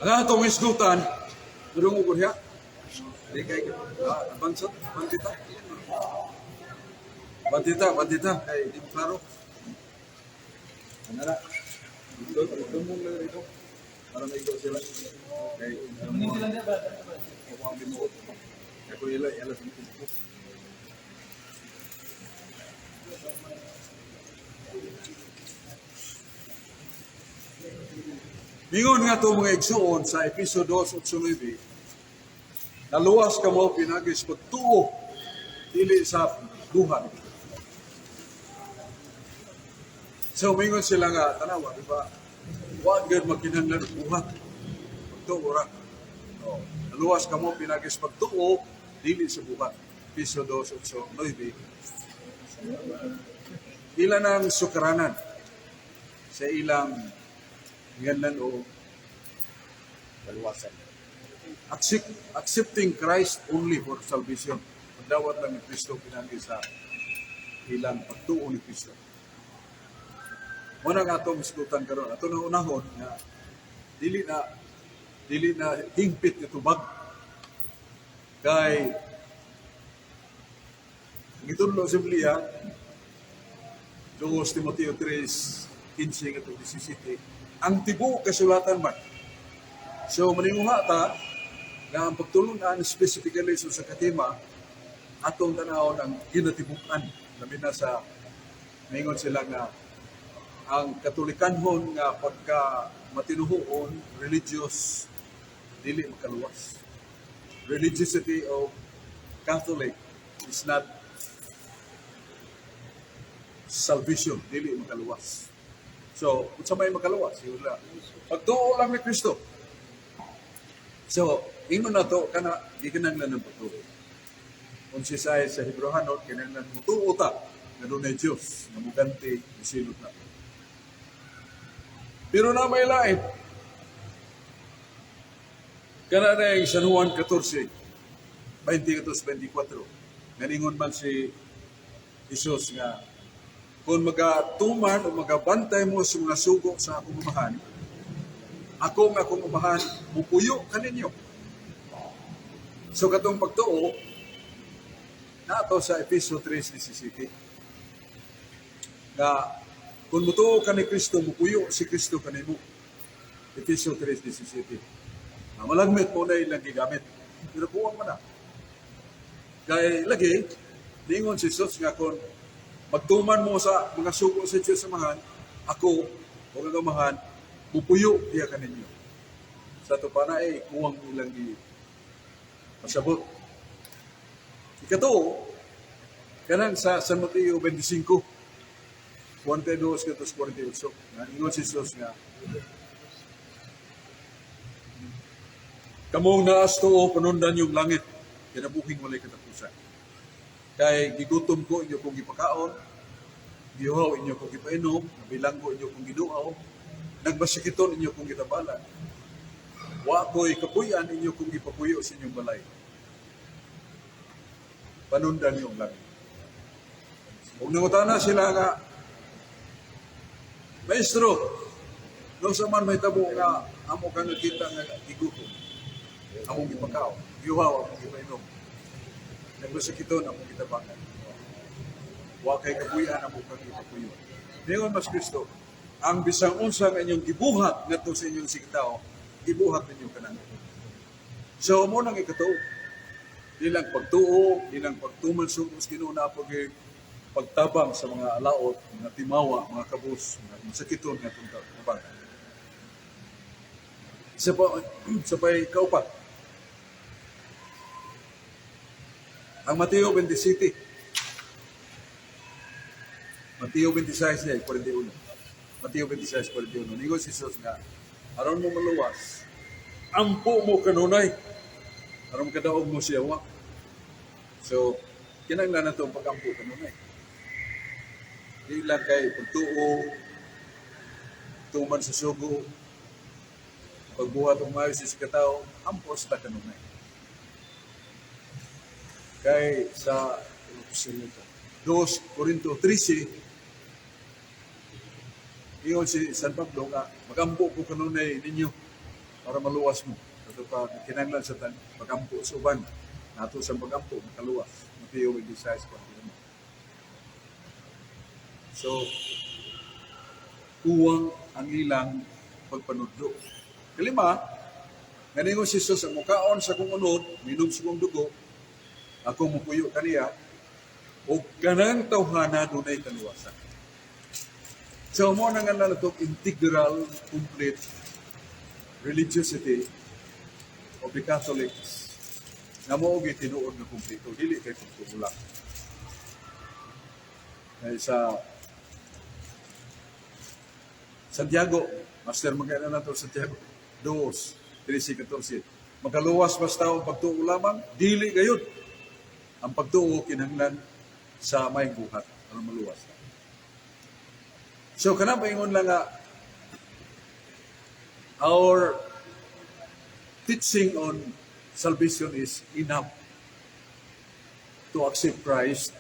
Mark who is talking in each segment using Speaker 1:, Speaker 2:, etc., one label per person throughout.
Speaker 1: Ang atong isgutan, durong ko diha. Di kay bansot, bandita. Bandita, bandita kay di mo klaro. Ano na? Dito, dito mo lang dito. Para maigo sila. Kay mo ako ang binuot. Ako ila ila sa ko. Mingon nga to, mga igsuon, sa Episo 2:8-9, naluwas kamo pinaagi sa pagtuo, dili sa buhat. So mingon sila nga, tanawa, di ba? Wa gyud magkinahanglan og buhat. Pagtuo ra. Oh, naluwas kamo pinaagi sa pagtuo, dili sa buhat. Episo 2:8-9. Ila nang sukaranan sa ilang nganlan o
Speaker 2: Kaluwasan.
Speaker 1: Accepting Christ only for salvation. Pagdawat lang ni Kristo pinagi sa ilang pagtuo ni Kristo. Mao na nga atong isgutan karon. Ato na unahon nga dili na hingpit ni tubag. Kay gitudlo sa Biblia, 2 Timoteo 3:15 ngadto 17, ang tibuok kasulatan man. So maninguha ta nga ang pagtulunan specifically sa katema, atong tanawon ang ginatibuk-an, labi na sa ningon sila nga ang Katolikanhon nga pagka matinuhuon, religious, dili makaluwas. Religiosity of Catholic is not salvation, dili makaluwas. So, unsa may makaluwas? Yun lang. Pagtuo lang ni Kristo. So, ingon na to, kana, di kinahanglan ng pagtuo. Kung si sa Hebreohanon, kinahanglan mutuo ta, nga dunay Diyos, nga muganti, misilot na. Pero na may lain. Kana na yung San Juan 14, 22-24. Naningon man si Jesus nga, kung magatuman o magabantay mo sa mga sugo sa akong Amahan, ako nga akong Amahan, mupuyo kaninyo. So katong pagtuo, nato sa Episo 3:17. Nga kung mutuo ka ni Kristo, mupuyo si Kristo kanimo. Episo 3:17. Malagmit mo na ilang gigamit. Pero kuwang man na. Kay lagi, ningon si Jesus nga kung magtuman mo sa mga sugo sa Diyos Amahan, ako, o ang Amahan, mupuyo diya kaninyo. Sa ato pa na eh, kuwang ilang gi pasabot. Ikatuo, kanang sa San Mateo 25, 42 ngadto 48, nga ingon si Jesus nga, kamong naas tuo, panundan yung langit, kinabuhing walay katapusan. Kay gigutom ko, inyo kong gipakaon, giuhaw, inyo kong gipainom, nabilanggo, inyo kong giduaw, nagmasakiton, inyo kong gitabalan. Wa ko'y kapuyan, inyo kong gipapuyo sa inyong balay. Panundan yung langit. Kung nangutana sila nga, "Maestro, no sa man may tabo nga amo kang nakita nga gigutom, among gipakaon, giuhaw, among gipainom, nagmasakiton, among gitabangan, wa kay kapuyan, amo kang gipapuyo?" Ningon mas Kristo, ang bisang unsa nga inyong gibuhat ngadto sa inyong sikatao, gibuhat ninyo kanan. So mo nang ikatuo. Nilang pagtuo, nilang pagtuman sa Ginoo na pag pagtabang sa mga alaot, mga timawa, mga kabus, mga masakiton nga itong tabang. Isa pa, sa pa'y kaupat. Ang Mateo 27. Mateo 26 niya, 41. Mateo 26, 41. Ningon si Jesus nga, aron mo maluwas, ampo mo kanunay, aron kadaog mo siya wa. So, kinahanglan na ito ang pag-ampo kanunay. Di lang kay pagtuo, tuman sa sugo, pagbuhat og maayo sa katao, ampos ta kanunay. Kay sa 2 Corinto 13, ingon si San Pablo nga, magampo ko kanunay ninyo. Para maluwas mo. Kato pa, kinanglan sa tan pagampo sa uban. Nato sa pagampo, makaluwas. Mateo 26, 41. So, kuwang ang ilang pagpanudlo. Kalima, ganingon si Jesus, ang mukaon sa akong unod, minom sa akong dugo, ako mupuyo kaniya, o kanang tawhana dunay kaluwasan. So mo na nga na itong integral, complete religiosity of the Catholics nga mo og tinuod nga kumpleto, dili kay pagtuo lang. Kay sa Santiago, master magkaya na nato Santiago, 2, 13, 14. Makaluwas basta ang pagtuo lamang, dili gayud. Ang pagtuo kinahanglan sa may buhat aron maluwas ta. So kanang paingon lang nga our teaching on salvation is enough to accept Christ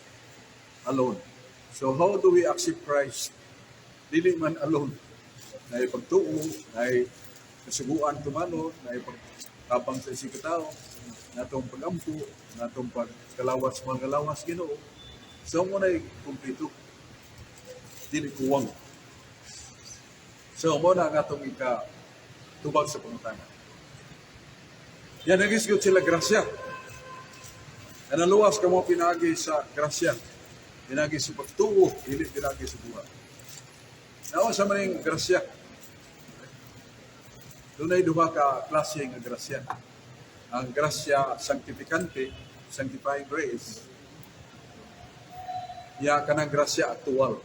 Speaker 1: alone. So how do we accept Christ? Dili man alone. Naay pagtuo, naay kasuguan tumano, naay pagtabang sa isig katao, natong pagampo, natong pagkalawas mga kalawas Ginoo. So mo na kumpleto. Dili kuwang. So mo na ang atong ika tubag sa pangutana. Yan nagisgot sila grasya. Naluwas kamo pinaagi sa grasya. Pinaagi sa pagtuo, dili pinaagi sa buhat. Nawa sa maning grasya. Dunay duha ka klase nga grasya. Ang grasya sanctificante, sanctifying grace, ya kanang grasya aktual.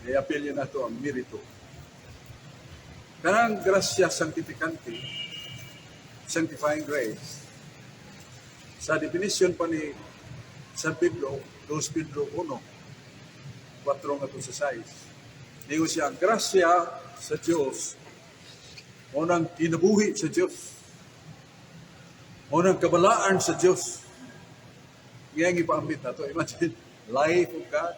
Speaker 1: Iapil niya nato ang merito. Kanang grasya sanctificante, sanctifying grace, sa definition pa ni San Pedro, 2 Pedro 1, 4 nga sa 6, Digo siya, ang grasya sa Diyos, o nang kinabuhi sa Diyos, o nang kabalaan sa Diyos. Ngayon ipaambit na to. Imagine, life of God.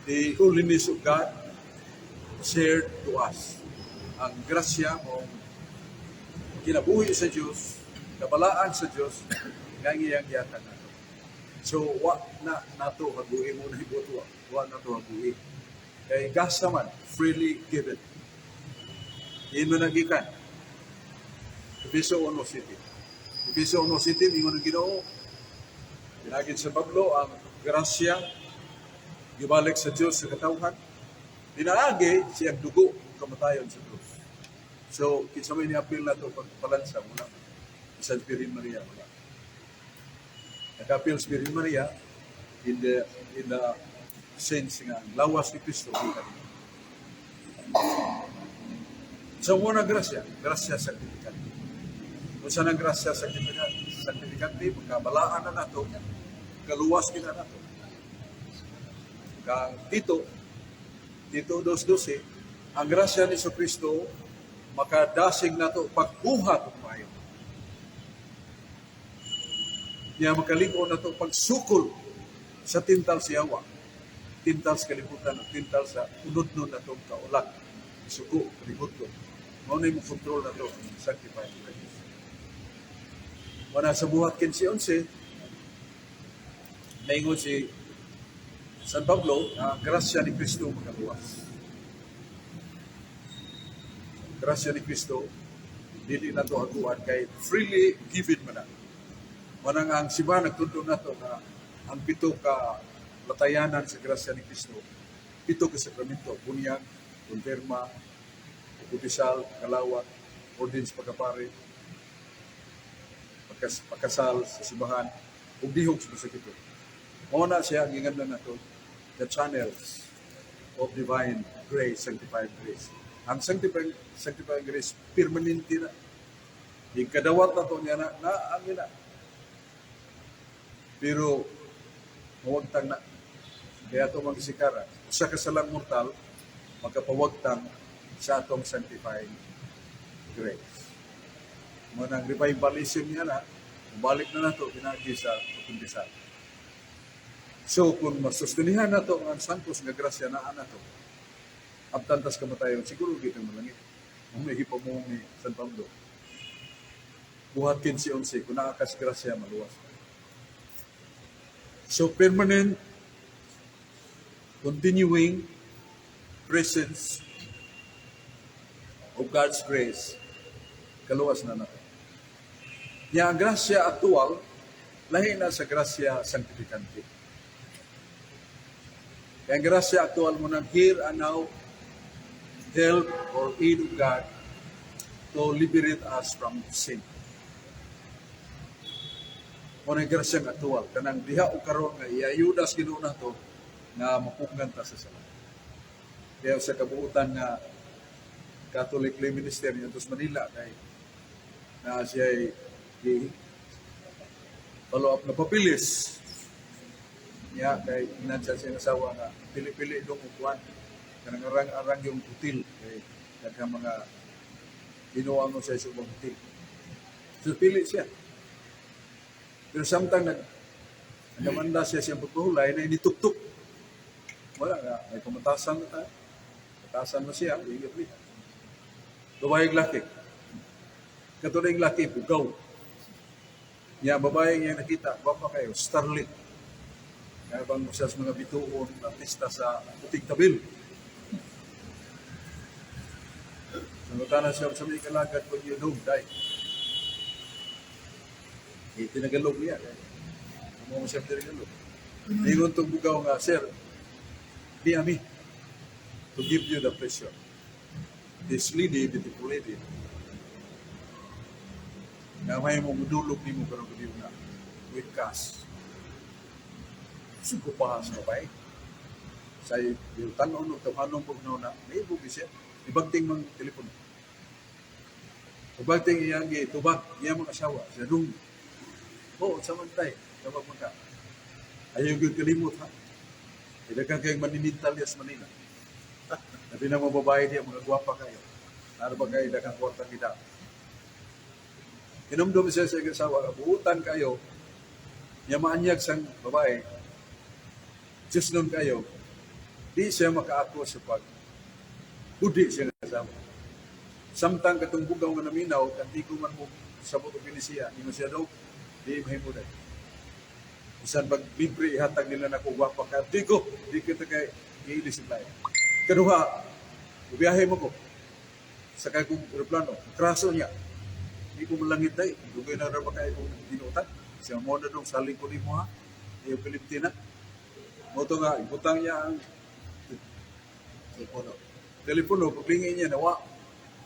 Speaker 1: The holiness of God shared to us. Ang grasya o kinabuhi sa Diyos, kabalaan sa Diyos, nga iyang gihatag nato. So, wa na nato haguhi mo na hibuot wa. Wa na to haguhi. Kay gasa man, freely given. Iyon mo nagikan. Efeso 1:7. Efeso 1:7, ingon ang Ginoo, pinagin sa Pablo, ang grasya, gibalik sa Diyos sa katawhan, pinaagi siyang dugo ug kamatayon sa krus. So, kinsa may niapil na to pagpalansa, wala. Sa Virgin Maria, wala. Nag-apil sa Virgin Maria in the sense nga ang lawas ni Kristo gikan. So, mo na grasya, grasya sanctificante. Kung saan ang grasya sanctificante, sanctificante, pagkabalaan na nato, kaluwas kita nato. Kang Tito, Tito 2.12, ang grasya ni Kristo makadasig nato pagbuhat og maayo. Niya makalig-on nato pagsukol sa tintal sa yawa, tintal sa kalibutan, ug tintal sa unodnon natong kaulag, suko, kalibutlo. Mao na yung control nato ang sanctifying grace. Wala sa Buhat 15.11, naingon si San Pablo, ang grasya ni Kristo makaluwas. Grasya ni Kristo, dili na to haguan kay freely given man na. Manang ang simbahan nagtudlo nato na ang pito ka latayanan sa grasya ni Kristo, pito ka sakramento, bunyag, kumpirma, kumpisal, kalawat, ordin sa pagkapare, pagkasal sa simbahan, ug dihog sa pasakito. Mao na siya ang giingnan nato, the channels of divine grace, sanctifying grace. Ang sanctifying grace, permanente na. Yung kadawat na to niya na, na ang ina. Pero, mawagtang na. Kaya ito magisikara. Sa kasalang mortal, magkapawagtang sa atong sanctifying grace. Manang revivalism niya na, balik na nato, pinagi sa pagkumpisal. So kung masustinihan nato ang sangkos nga grasya naa nato, abtan tas kamatayon, siguro kita malangit. Kung may hipamuong ni San Pablo. Buhat 15:11, kung naa kas grasya, maluwas ka. So permanent, continuing presence of God's grace, kaluwas na nato. Ya ang grasya aktual, lahi na sa grasya sanctificante. Kaya ang grasya aktual mo nang here and now, help or aid of God to liberate us from sin. Mo nang grasya aktual, kanang diha o karon nga iayuda sa Ginoo nato nga mapugnan ta sa sala. Kaya sa kabuutan nga Catholic Lay Minister niya sa Manila kay na siya ay follow up na papilis niya kay ingnan siya sa asawa nga pili-pili dong upuan kanang arang-arang yung hotel kay daghang mga binuang mo sa ubang hotel. So pili siya. Pero samtang nagdamanda siya siyang pagpahulay na inituktok. Wala nga, may pamatasan na tayo. Pamatasan mo siya, ingat niya. Babaeng laki. Katulad yung laki, bugaw. Niya, babaeng niya nakita, gwapa kayo, starlit. Kaya bang siya sa mga bituon, artista sa Puting Tabil. Nangutana siya sa mga kalagad kung you know, die. Eh, tinagalog niya. Amo mo siya tinagalog. Ingon tong bugaw nga, "Sir, di ami to give you the pleasure. This lady, beautiful lady, nga may mo mudulog nimo karong gabi na with cash." Suko pa sa babae. Sa yung tanon no, tawanon po na, may ibugi siya. Ibagting mang telepono. Ibagting iyang gitubag, iyang mga asawa. Siya nung, "Oh, sa man tay, tawag man ka. Ayaw yung kalimot ha. Idagang kayong maninintal sa Manila. Labi na mga babae diya, mga gwapa kayo. Ano ba kayo, dagang kwarta kita." Hinumdum siya sa iyang asawa, buutan kayo, niya maanyag sang babae, Diyos nun kayo, di siya makaako sa pag hudi siya nga asawa. Samtang katong bugaw nga naminaw, kanti ko man mo sabot og siya, ingon siya daw, di mahimo dahil. Bisan pag libre ihatag nila na kung gwapa ka, di ko, di kita kay iilis sila. Kaduha, biyahe mo ko. Sakay kong eroplano, kraso niya. Di ko malangit day, dugay na ra ba kayo kung ginutan. Siya mo na dong saling ko nimo ha. Iyo Pilipina. Mo to nga ibutang niya ang
Speaker 2: Telepono.
Speaker 1: Telepono, paglingi niya nawa.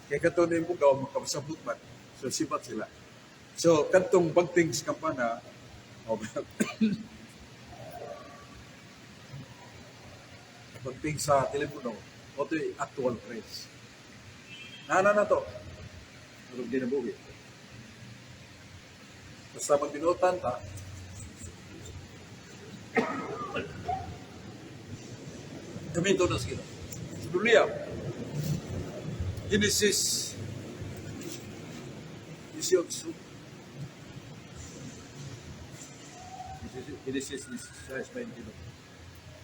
Speaker 1: Kay kato na yung bugaw, makasabot man. So sibat sila. So kadtong bagting sa kampana, oh, bagting sa telepono, o ito actual price. Nana na to. Pero ginabuhi. Basta magbinutan ta, gamito na sila. Sa Biblia, Genesis 18. Genesis 16:22.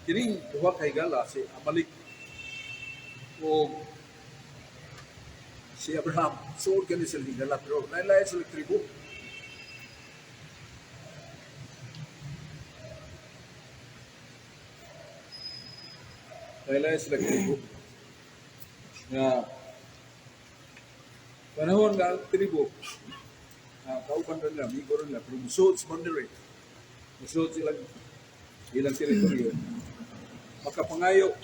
Speaker 1: Kining duha kay gala si Amalek o si Abraham, suod kani sila higala pero lain-lain sila tribo. Lain-lain sila tribo. Nga panahon nga ang tribo na kauban rin nila, amigo rin nila, pero musuod sa boundary, musuod silang ilang teritoryo, makapangayo,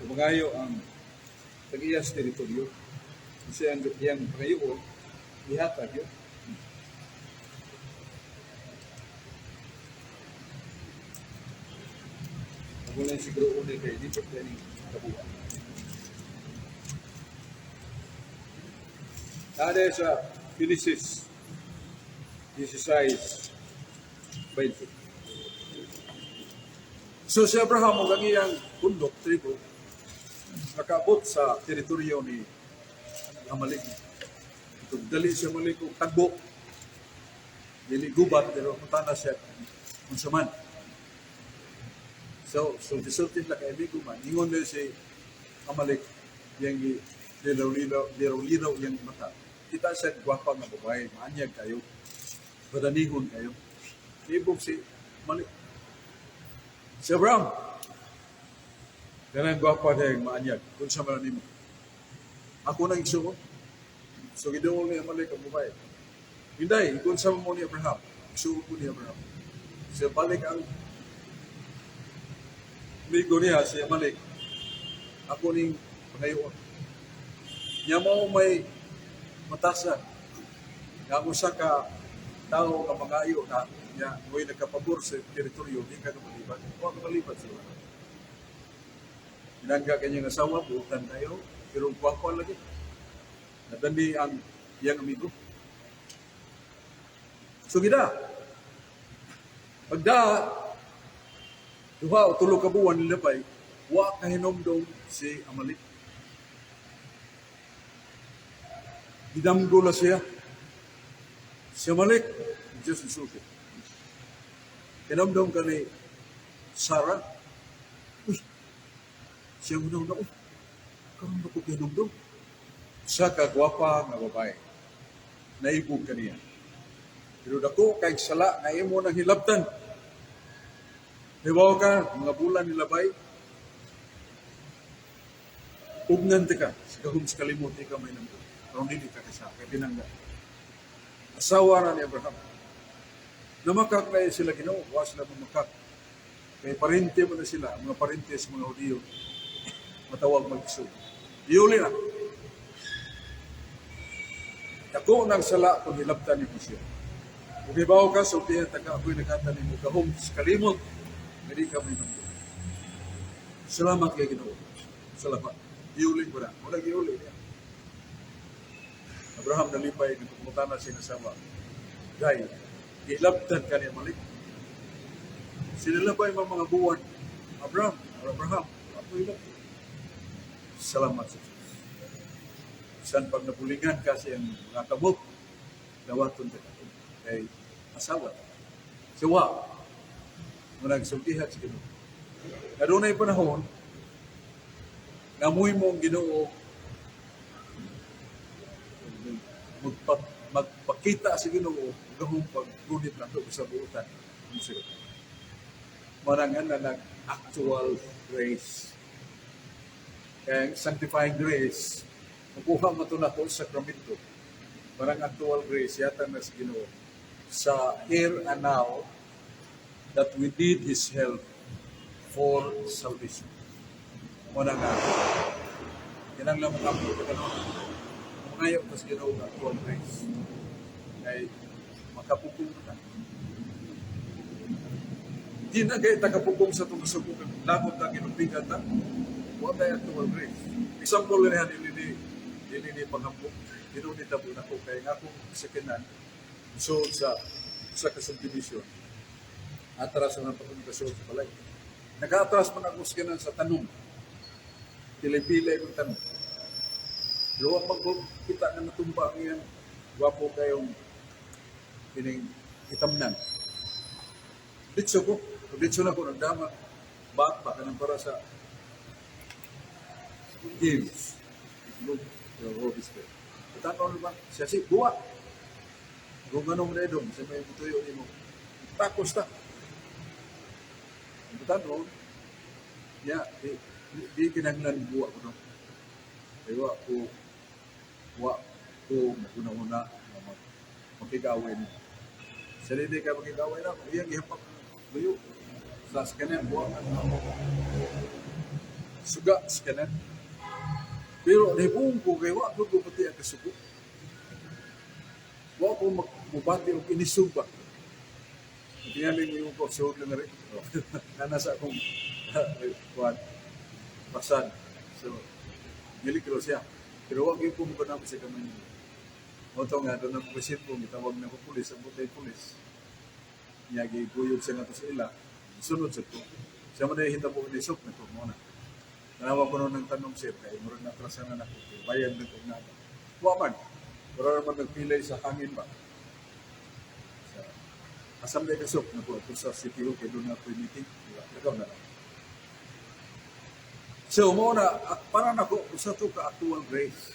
Speaker 1: pumangayo ang tag-iyas teritoryo, kasi ang iyang pangayo, ihatag yun. Ako lang siguro unay kay dito kay ni kabuha. Nade sa Genesis 16:20. So si Abraham ug ang iyang bundok, tribo, nakaabot sa teritoryo ni Amalek. Ito, dali siya Amalek og tagbo. Dili gubat, pero mutana siya. Unsa man. So, sulti-sulti lang kay amigo man. Ingon din si Amalek, yang liraw-liraw, liraw-liraw yang mata. Kita siya gwapa nga babae, maanyag kayo, badanihon kayo. Ibog si Amalek. Si Abraham, kanang gwapa niya maanyag, kung sa man nimo. Ako nang igsuon. So giduol ni Amalek ang babae. Hinday, kung sa mo ni Abraham, igsuon ko ni Abraham. So balik ang amigo niya, si Amalek, ako ning pangayoon. Nya mao may matasa nga ang usa ka tawo nga mangayo na nya mo'y nagkapabor sa teritoryo, di ka kamalibad. Wa ka malibad sa wala. Binangga kanyang asawa, buutan tayo, pero gwapa lagi. Nadandi ang iyang amigo. So gida, pagda, 2 o 3 ka buwan nilabay, wa kahinomdom si Amalek. Gidamgo la siya. Si Amalek, Diyos insulti. Hinomdom ka ni Sarah. Uy, siya una na, uy, karon ba ko kahinomdom? Sa kagwapa nga babae, naibog ka niya. Pero dako kay sala nga imo nang hilabtan. Hibaw ka, mga bulan nilabay, ugnan ka, sa gahom sa kalimot, di ka may namdom. Pero hindi ka kasama, kay binangga. Asawa na ni Abraham. Namakak na sila Ginoo, wa sila mamakak. Kay parente mo na sila, mga parente sa mga Hudiyo, matawag mag-isog. Iuli na. Dako ng sala kung hilabtan ni siya. Kung hibaw ka, sultihan ta ka, ako'y naghatan nimo gahom sa kalimot, hindi ka may namdom. Salamat kay Ginoo. Salamat. Iuli ko na. Wala giuli niya. Abraham nalipay, nagpuputana siya asawa. Day, gilabtan ka ni Amalek. Sinalabay mga buwan. Abraham, Abraham, ako hilabtan. Salamat sa Diyos. Bisan pag napulingan ka sa iyang mga kamot, dawaton ka kay asawa. Siwa, manang sultihan sa Ginoo. Adunay panahon, ngamoy mo ang Ginoo, magpakita sa Ginoo gahom paggunit nato sa buutan ng siya. Marangan na nag actual grace. Kaya ang sanctifying grace, makuha mo ito nato sa sakramento. Parang actual grace, yata na sa Ginoo sa here and now that we need His help for salvation. Muna nga, kinahanglan mo kampo ka kanon. Mangayo ka sa Ginoo ng actual grace. Kay makapugong ka. Di na kay takapugong sa itong kasubukan. Lakot na ginubigan ta. Wa tay actual grace. Example na yan, dili ni pangampok. Ginoo ni tabo nako kay nga akong sakinan so sa ka subdivision. Atras na pagkomunikasyon sa balay. Naka-atras man ako sa kanan sa tanong. Pilay-pilay mong tanong. Pero wa man ko kita nga natumba ang iyang gwapo kayong kining itamnan. Ditso ko. Ditso na ko nagdama. Bat pa kanang para sa games. Itlog. Yung. Tanaw ba? Siya si buwa. Kung anong redong, sa may butuyo ni mo. Takos ta. Tanaw, ya, di kinahanglan buwa ko no. Kay wa ko maguna-una nga makigaway mo. Sa di ka makigaway na, iyang gihapak luyo. Sa kanan, buwa ka na mo. Suga sa kanan. Pero nahibuong ko kay wa ko pati ang kasugo. Wa ko mubati og inisug ba. Tingali mo yung ko, suod lang rin. Na nasa akong kuan pasan. So, dili siya. Pero wag yung kumukunam sa kamay niyo. Mo to nga, doon ang mga gitawag na ko pulis, ang butay pulis. Niya giguyog siya nga to sa ila. Sunod sa ko. Siya man ay hitabo ni sok na ko mo na. Nanawa ko noon ng tanong sir, kay murag na atrasan na nako, kay bayad na ko na. Wa man. Mura naman nagpilay sa hangin ba. Sa Asam na kasok na po sa City Hall kay doon na po meeting. Diba? Ikaw na lang. So mo na para nako usa to ka actual grace.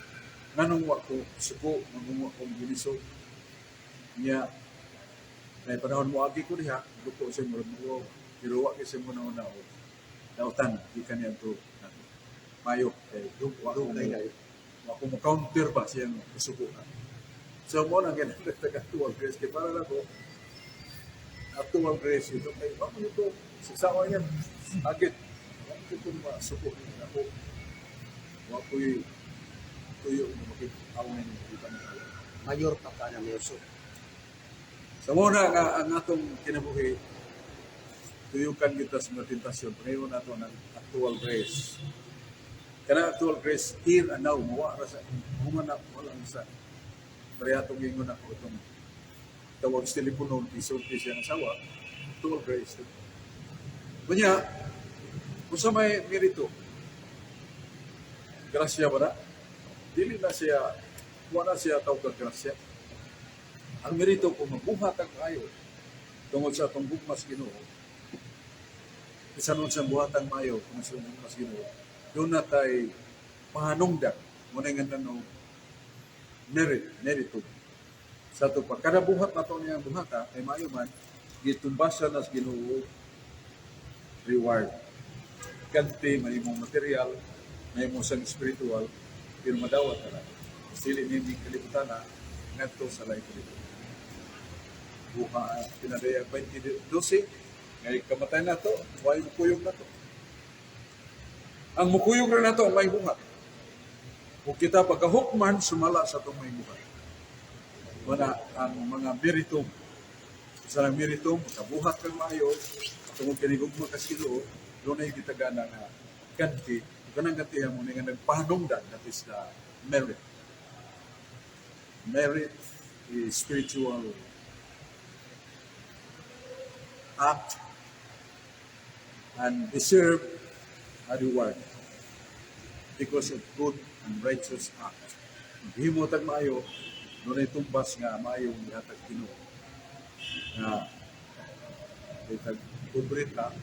Speaker 1: Nganong wa ko suko, nganong wa ko gilisod. Nya may panahon mo agi ko diha, duko siya murag mo, pero wa kasi mo na una o dautan gikan niya to mayo kay wa ko
Speaker 2: Dugay na.
Speaker 1: Wa ko mo counter ba siyang kasuko na. So mo na ganun na actual grace kay para nako actual grace ito kay wa mo ito sa yan agit wa mo ito masuko ni ako, wa ko'y tuyo nga makit-away ni kita ni Allah.
Speaker 2: Mayor pa ka na, Mayor Sob.
Speaker 1: Sa muna nga ang atong kinabuhi, tuyukan kita sa mga tentasyon, pangayon nato ng actual grace. Kana actual grace here and now, mawa ra sa human na wala sa parehatong ingon ako itong tawag sa telepono, isulti siya ang asawa, actual grace. Kunya, kung sa may merito, grasya ba na? Dili na siya, wala siya tawag ka grasya. Ang merito kung mabuhat ang kayo tungod sa atong gugma sa Ginoo, bisan unsa buhatang maayo kung sa atong gugma sa Ginoo, doon na tay pahanungdan mo na nga no merit, merito. Sa ato pa, kada buhat na ito niyang buhata, kay maayo man, gitumbasan na sa Ginoo reward. Ganti, may imong material, may imong sang spiritual, pero madawat na lang. Sili ni kalibutan na, ngadto sa laing kalibutan. Buha, pinadaya 2012, ngay kamatay na to, way mukuyog na to. Ang mukuyog na nato ang may buhat. Kung kita pagkahukman, sumala sa itong may buhat. Wala ang mga meritum. Sa ang meritum, kabuhat kang maayo, tungod kinigugma ka sa Ginoo, doon ay gitagana nga ganti. Kung kanang gantihan mo, nga nagpahanungdan, that is the merit. Merit is spiritual act and deserve a reward because of good and righteous act. Himo tag maayo, doon ay tumbas nga maayo gihatag Ginoo. Nga itag pobre ta,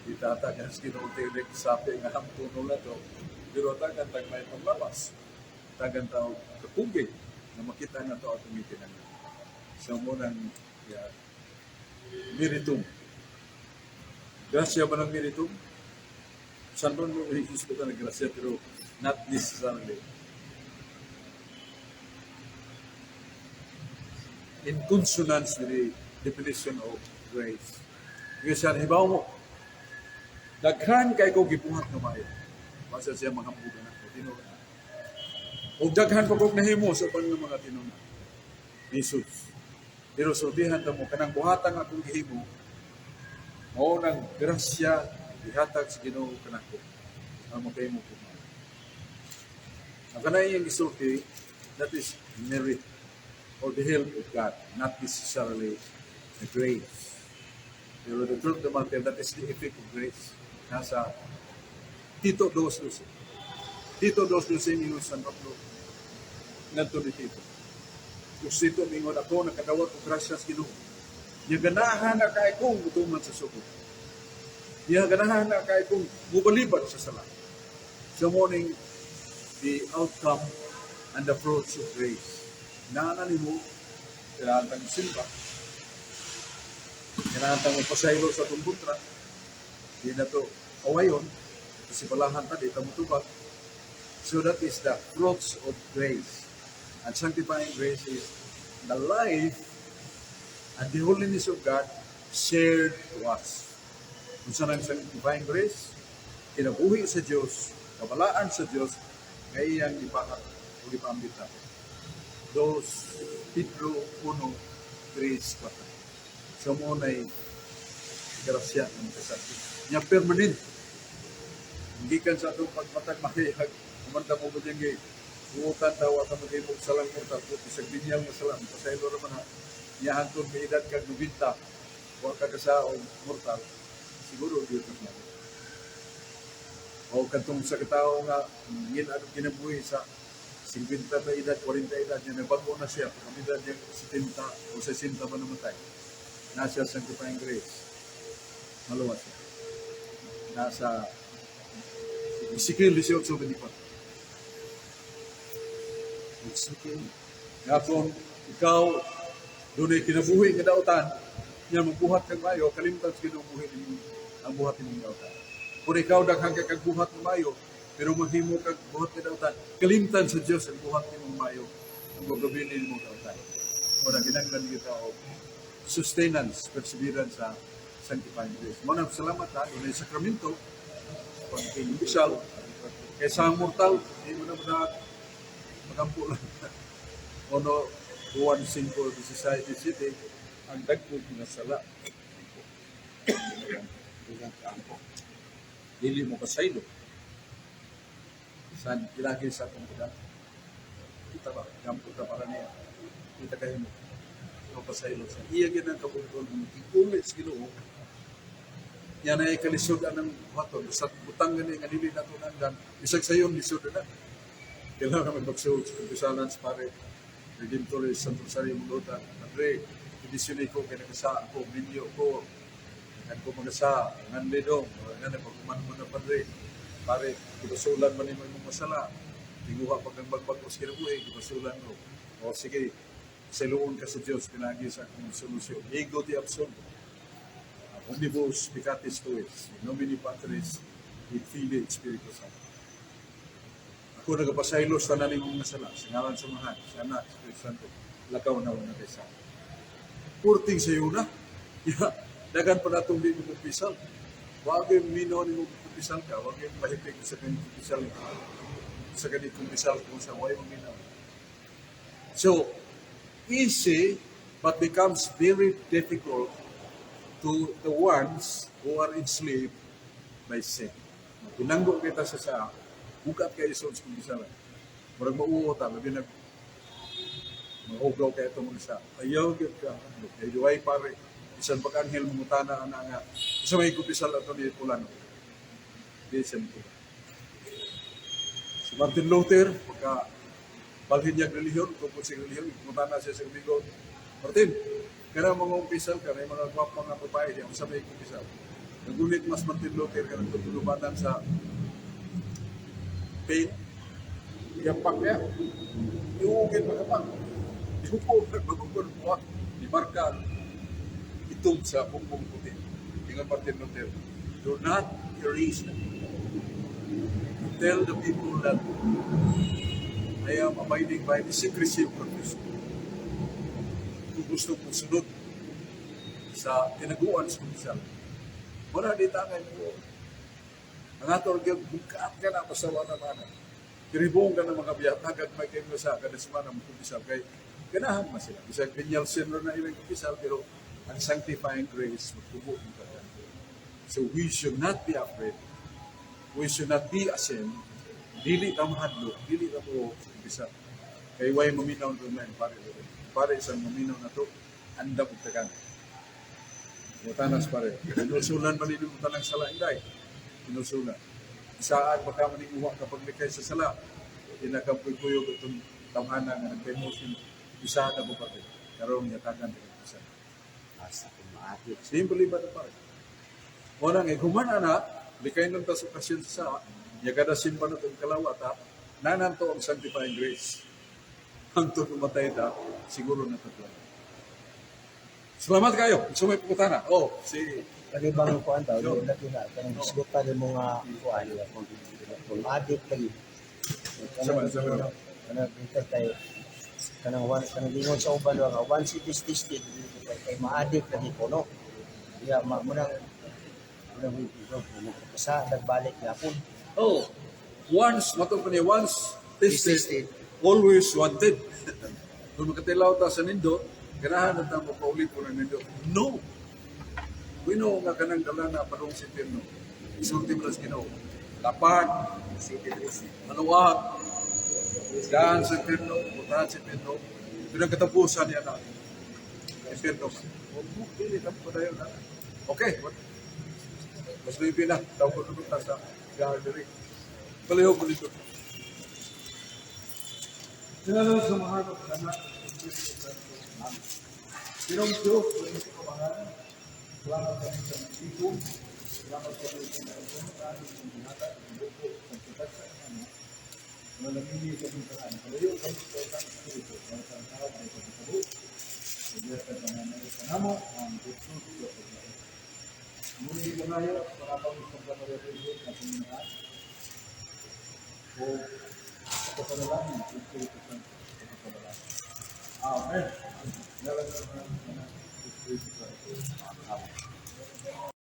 Speaker 1: itatagan sa Ginoo tilik sapi nga hamtuno na to, pero tagan tag may panglawas. Tagan tao kapugig na makita na to atong itinangan. So mo nang yeah, meritum. Grasya ba ng meritum? San ba mo Jesus ko na grasya, pero not necessarily. In consonance with the definition of grace. Kasi siya, hibaw mo, daghan kay ko gibuhat nga maayo. Basta siya mga hambugan ako, tinuod na. O daghan pa kog nahimo sa uban nga mga tinuod. Jesus. Pero sultihan ta mo, kanang buhatan akong gihimo, mao nang grasya gihatag sa Ginoo kanako. Ang makahimo ko maayo. Ang kanay iyang gisulti, that is merit or the help of God, not necessarily the grace. Pero the truth of the matter, that is the effect of grace. Nasa Tito 2.12. Tito 2.12 mingon San Pablo. Ngadto ni Tito. Kung Tito mingon ako, nakadawat og grasya sa Ginoo. Nya ganahan na kay kong mutuman sa sugo. Nya ganahan na kay kong mubalibad sa sala. So morning, the outcome and the fruits of grace. Naa nimo, kailangan tang simba. Kailangan tang magpasaylo sa atong kontra. Di na to awayon. Kasi balahan ta, di ta mutubag. So that is the fruits of grace. And sanctifying grace is the life and the holiness of God shared to us. Kung saan ang sanctifying grace, kinabuhi sa Diyos, kabalaan sa Diyos, nga iyang ipahat o ipaambit natin. Dos Pedro 1, 3, 4. So mo na'y grasya ng kasakit. Nya permanent. Gikan sa atong pagmatag mahayag, kumanta mo ba dyan gay, buutan daw at ang maghimog salang mortal, kung isang binyang nga salang, pasaylo naman ha, niya hangtod may edad kag 90, wa ka kasaong mortal, siguro di ka na. O katong sa katao nga ngin kinabuhi sa 50 ta edad, 40 edad niya, nagbago na siya. Pag edad niya, 70 o 60 ba namatay. Na siya sa sanctifying grace. Maluwas siya. Nasa Ezekiel 18:24.
Speaker 2: Ezekiel.
Speaker 1: Nga kung ikaw dunay kinabuhi nga dautan, nya magbuhat kag maayo, kalimtan sa Ginoo buhi nimo ang buhat nimong dautan. Kung ikaw daghan kag buhat nga maayo, pero maghimo kag buhat nga dautan, kalimtan sa Dios ang buhat nimong maayo, ang gagawin nimong dautan. Mao na kinahanglan kita og sustenance, perseverance sa sanctifying grace. Mao na salamat ha, dunay sakramento, pagkumpisal, kaysa ang mortal, di mo na mo magampo lang. Ono Juan 5:16 17, ang dagko nga sala.
Speaker 2: Ampo.
Speaker 1: Dili mo kasaylo. San ilagi sa atong kuda. Kita ba? Gampo ta para niya. Kita kayo mo. Mo pasaylo sa iya gyud ang kabugton ng ikulit sa Ginoo. Yan ay kalisod anang buhaton. Sa butang gani nga dili nato nangdan, bisag sayon lisod na. Kailangan magbagsuog sa kumpisalan sa pare. Redemptoris Santo Rosario Mulutan. Padre, edisyon ko kay nakasa ko, minyo ko, kan ko magasa, ngan lidong, ngan pagkuman mo na padre. Pare, gibasulan man nimo imong masala. Tinguha pag ang bagbag sa kinabuhi, gibasulan mo. O sige, siluon ka sa Dios pinagi sa akong solusyon. Ego te absolvo. Omnibus peccatis tuis, in nomine Patris, et Filii, et Spiritus Sancti. Ako nagapasaylo sa tanan nimong masala, sa ngalan sa Amahan, sa Anak, sa Espiritu Santo, lakaw na wala kay sa. Purting sa na. Ya, dagan pa natong di mo kumpisal. Wag yung minaw ni mo kumpisal ka, wag yung mahipig sa ganit kumpisal. Sa ganit kumpisal kung sa way mo minaw. So, easy but becomes very difficult to the ones who are enslaved by sin. Pinanggo kita sa sa hugat kay isod sa kumpisal. Murag mauo ta, labi nag maugaw kay itong mga sa. Ayaw gyud ka. Kay duway pare, bisan pag anghel mangutana ana nga sa may kumpisal ato ni Pulano. Di siya mo. Si Martin Luther, pagka balhin niya ang relihiyon, tungkol sa relihiyon, kumutana siya sa amigo, "Martin, kana mga umpisal ka, may mga gwapa nga babae diya, unsa may kumpisal?" Nagunit mas Martin Luther ka nagtutulubatan sa pain, yapak niya, iugin pa kapag, ihupo, nagbagugon mo, di marka itom sa bumbong puti. Ingon Martin Luther, "Do not erase them. Tell the people that I am abiding by the secrecy of confession." Kung gusto kong sunod sa tinaguan sa kumpisal, wala di tangay mo. Ang ato gyud bukaat ka na basta wala man. Kiribong ka na mga biyatagag may kayo sa kada semana mo kumpisal kay ganahan man sila. Bisag venial sin na ilang kumpisal, pero ang sanctifying grace magtubo mo ka. So we should not be afraid. We should not be ashamed. Dili ta mahadlok, dili ta mo kumpisal. Kay way maminaw to man pare. Pare isang maminaw na to andam og tagan. Mutanas pare. Pinusulan man ninyo tanang sala inday. Pinusulan. Isaan baka maninguha kapag likay sa sala. Tinakampuyog itong tamhana nga nagpaimosin. Isaan ako pare. Karon yatagan ka isa.
Speaker 2: Asa kung maakit.
Speaker 1: Simple ba na pare? Wala nga, human ana, likay nang ta sa okasyon sa ya kada simba na itong kalawat ha, nananto ang sanctifying grace. Hangtod mamatay ta, siguro na tatlo. Salamat kayo. Sa may pangutana. Oh, si
Speaker 2: Lagi bang kuan daw,
Speaker 1: Sure.
Speaker 2: lagi na kanang hisgutan nimo nga kuan kung addict lagi.
Speaker 1: Sama, sama.
Speaker 2: Kanang bitter kay kanang one kanang lingon sa uban nga once it is tasted kay ma-addict lagi ko no. Ya ma mo nang mo sa nagbalik gyapon.
Speaker 1: Oh, once, matong pa niya, once tasted,
Speaker 2: Tasted.
Speaker 1: Always wanted. Kung makatilaw ta sa nindo, ganahan na ta mapaulit ko ng nindo. No! We know nga kanang dala na padung sa impyerno. Isulti mo na sa Ginoo. Lapag, maluwag, daan sa impyerno, putahan sa impyerno, pinagkatapusan niya na impyerno. Huwag mo, dili, tapos pa tayo na. Okay, mas may pila, tawag ko na sa gallery. Palihog ko dito. Sa ngalan sa Amahan ug sa Anak sa Espiritu Santo. Amen. Ginoong Diyos, sa inyong kamahan, salamat kami sa mga. Salamat kami sa mga punuan, sa mga sa buko, sa pagkatsa ng ano, malamini kami sa tanan. Palayo kami sa utang espiritu, para sa ang tao ay pagkatabo. Pagkatsa ka na sa namo, ang gusto sa pagkatabo. Muli kanayo, para kami sa Santa Maria Virgin na Panginoon, o sa panalangin sa Espiritu Santo sa pagkabalangin. Amen. Ngalan sa Amahan, Anak, Espiritu Santo. Amen.